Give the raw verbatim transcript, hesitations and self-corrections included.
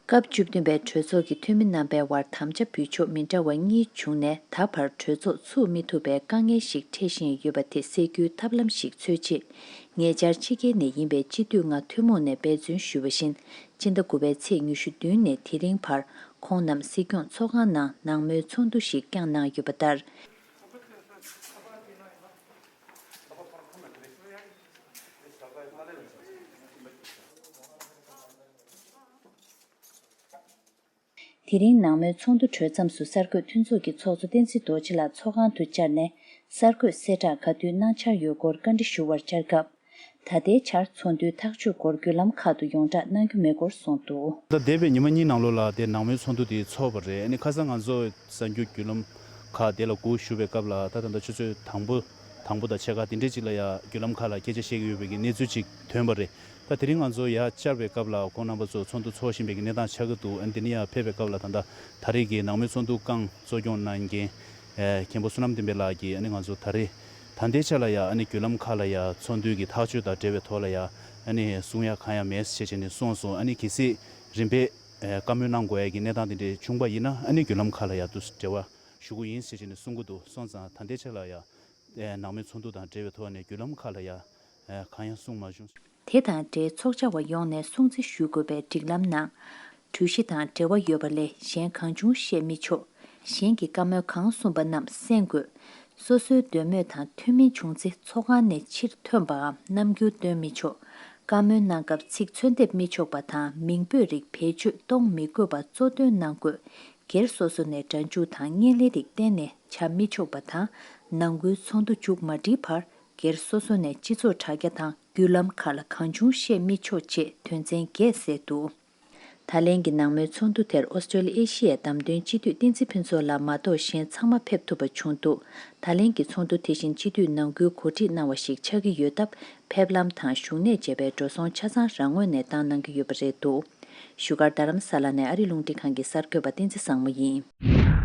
སྐབས་བཅུ་བདུན་པའི་གྲོས་ཚོགས་ཀྱི་འཐུས་མི་རྣམ་པའི་དབར་དམ་བཅའ་འབུལ་ཕྱོགས་མི་འདྲ་བ་གཉིས་བྱུང་ནས། ད་བར་གྲོས་ཚོགས་ཚུགས་མི་ཐུབ་པའི་དཀའ་ངལ་ཞིག་འཕྲད་བཞིན་ཡོད་པ་དེ་སེལ་རྒྱུའི་ཐབས་ལམ་ཞིག་འཚོལ་ཆེད། ཉེ་ཆར་ཕྱི་རྒྱལ་ནས་ཡིན་པའི་སྤྱི་འཐུས་ལྔ་ཐུན་མོང་ནས་འབད་བརྩོན་ཞུས་པ་བཞིན། སྤྱི་ཟླ་དགུ་པའི་ཚེས་ཉི་ཤུ་བདུན་ནས་དེ་རིང་བར། ཁོང་རྣམས་སྲིད་སྐྱོང་ཚོགས་ཁང་ནང་ནང་མོལ་ཚོགས་འདུ་ཞིག་བསྐྱངས་གནང་ཡོད་པ་ལྟར། དེ་རིང་ནང་མོལ་ཚོགས་འདུ་གྲོལ་མཚམས་སུ་གསར་འགོད་མཐུན་ཚོགས་ཀྱི་ཚོགས་གཙོ་བསྟན་འཛིན་རྡོ་རྗེ་ལགས་ཚོགས་ཁང་དུ་བཅར་ནས། གསར་འགོད་གསལ་བསྒྲགས་ག་དུས་གནང་འཆར་ཡོད་སྐོར་བཀའ་འདྲི་ཞུ་བར་བཅར་སྐབས། ད་ལྟའི་ཆར་ཚོགས་འདུའི་ཐག་གཅོད་སྐོར་བརྒྱུད་ལམ་ཁག་ཏུ་ཡོངས་བསྒྲགས་གནང་རྒྱུ་མེད་སྐོར་གསུངས་འདུག། ད་འདས་པའི་ཉི་མ་གཉིས་ནང་ལོགས་ལ་དེ་ནང་མོལ་ཚོགས་འདུ་དེ་ཚོགས་པ་རེད། ཨ་ནི་ཁ་སང་ང་ཚོ་གསར་འགྱུར་བརྒྱུད་ལམ་ཁག་དེ་ལ་སྒུག་བཞུགས་པའི་སྐབས་ལ། ད་ད་ལྟ་ཆུ་ཚོད་དང་པོ་དང་པོ་དང་ཕྱེད་ཀ་དེ་འདྲའི་ཅིག་ལ་ཡ་བརྒྱུད་ལམ་ཁག་ལ་སྐད་ཆ་བཤད་ཀྱི་ཡོད་པའི་གི་གནས་ཚུལ་ཅིག་ཐོན་པ་རེད། ད་དེ་རིང་ང་ཚོ་ཡར་བཅར་བའི་སྐབས་ལ་ཁོང་རྣམ་པ་ཚོ་ཚོགས་འདུ་ཚོགས་བཞིན་པའི་གི་གནས་སྟངས་ཆགས་ཀྱི་འདུག། ཨ་ནི་དེ་ནས་ཡར་ཕེབས་པའི་སྐབས་ལ་ད་ལྟ་ད་རེས་ཀྱི་ནང་མོལ་ཚོགས་འདུ་རྐང་གཙོ་སྐྱོང་གནང་མཁན་ཨེ་མཁན་པོ་བསོད་ནམས་བསྟན་འཕེལ་ལགས་ཀྱིས། ཨ་ནི་ང་ཚོ་ད་རེས་ད་ལྟའི་ཆ་ལ་ཡ་ཨ་ནི་བརྒྱུད་ལམ་ཁག་ལ་ཡ་ཚོགས་འདུའི་གི་ཐག་གཅོད་དང་འབྲེལ་བའི་ཐོག་ལ་ཡ་ཨ་ནི་གསུང་ཡ་གང་ཡང་མེད་ཟེར་བྱས་ནས་གསུངས་སོང་། ཨ་ནི་གལ་སྲིད་རིམ་པས་ཨེ་བཀའ་མོལ་གནང་དགོས་ཡ་གི་གནས་སྟངས་དེ་འདྲ་བྱུང་པ་ཡིན་ན། ཨ་ནི་བརྒྱུད་ལམ་ཁག་ལ་ཡ་དུ་འབྲེལ་བ་ཞུ་གི་ཡིན་ཟེར་བྱས་ནས་གསུང་གི་འདུག། སོང་ཙང་ད་ལྟའི་ཆ་ལ་ཡ། ཨེ་ནང་མོལ་ཚོགས་འདུ་དང་འབྲེལ་བའི་ཐོག་ནས་བརྒྱུད་ལམ་ཁག་ལ་ཡ་ཨེ་གང་ཡང་གསུངས་མ་བྱུང་། དེ་དང་འབྲེལ་ཚོགས་བཅར་བ་ཡོངས་ནས་སྲུང་བརྩི་ཞུ་དགོས་པའི་སྒྲིག་ལམ་ནང་། གྲོས་གཞི་དང་འབྲེལ་བ་ཡོད་པ་ལས་གཞན་གང་བྱུང་བཤད་མི་ཆོག། གཞན་གྱི་བཀའ་མོལ་གང་གསུངས་པ་རྣམས་གསན་དགོས། སོ་སོའི་འདོད་མོས་དང་མཐུན་མིན་བྱུང་ཚེ་ཚོགས་ཁང་ནས་ཕྱིར་ཐོན་པའམ་རྣམ་འགྱུར་སྟོན་མི་ཆོག། བཀའ་མོལ་གནང་སྐབས་ཚིག་མཚོན་འདེབས་མི་ཆོག་པ་དང་མིང་འབོད་རིགས་བེད་སྤྱོད་གཏོང་མི་དགོས་པ་གཙོ་འདོན་གནང་དགོས། སྒེར་སོ་སོ་ནས་སྒྲ་འཇུག་དང་བརྙན་ལེན་རིགས་གཏན་ནས་བྱ་མི་ཆོག་པ་དང་། ནང་ཁུལ་ཚོགས་འདུ་མཇུག་མ་སྒྲིལ་བར་སྒེར་སོ་སོ་ནས་སྤྱི་ཚོགས་དྲ་རྒྱ་དང་བརྒྱུད་ལམ་ཁག་ལ་གང་བྱུང་བཤད་མི་ཆོག་ཅེས་དོན་ཚན་བརྒྱད་གསལ་འདུག། ད་ལན་གྱི་ནང་མོལ་ཚོགས་འདུ་དེར་ཨོ་སི་ཀྲོ་ལི་ཨེ་ཤི་ཡའི་བདམས་ཐོན་སྤྱི་འཐུས་བསྟན་འཛིན་ཕུན་ཚོགས་ལགས་མ་གཏོགས་གཞན་ཚང་མ་ཕེབས་ཐུབ་པ་བྱུང་འདུག། ད་ལན་གྱི་ཚོགས་འདུ་དེ་བཞིན་སྤྱི་འཐུས་ནང་ཁུལ་གོ་སྒྲིག་གནང་བ་ཞིག་ཆགས་ཀྱི་ཡོད་སྟབས། ཕེབས་ལམ་དང་བཞུགས་གནས་བཅས་པའི་འགྲོ་སོང་ཆ་ཚང་རང་ངོས་ནས་བཏང་གནང་གི་ཡོད་པ་རེད་འདུག། བཞུགས་སྒར་རྡ་རམ་ས་ལ་ནས་ཨ་རི་རླུང་འཕྲིན་ཁང་གི་གསར་འགོད་པ་བསྟན་འཛིན་བཟང་མོ་ཡིན།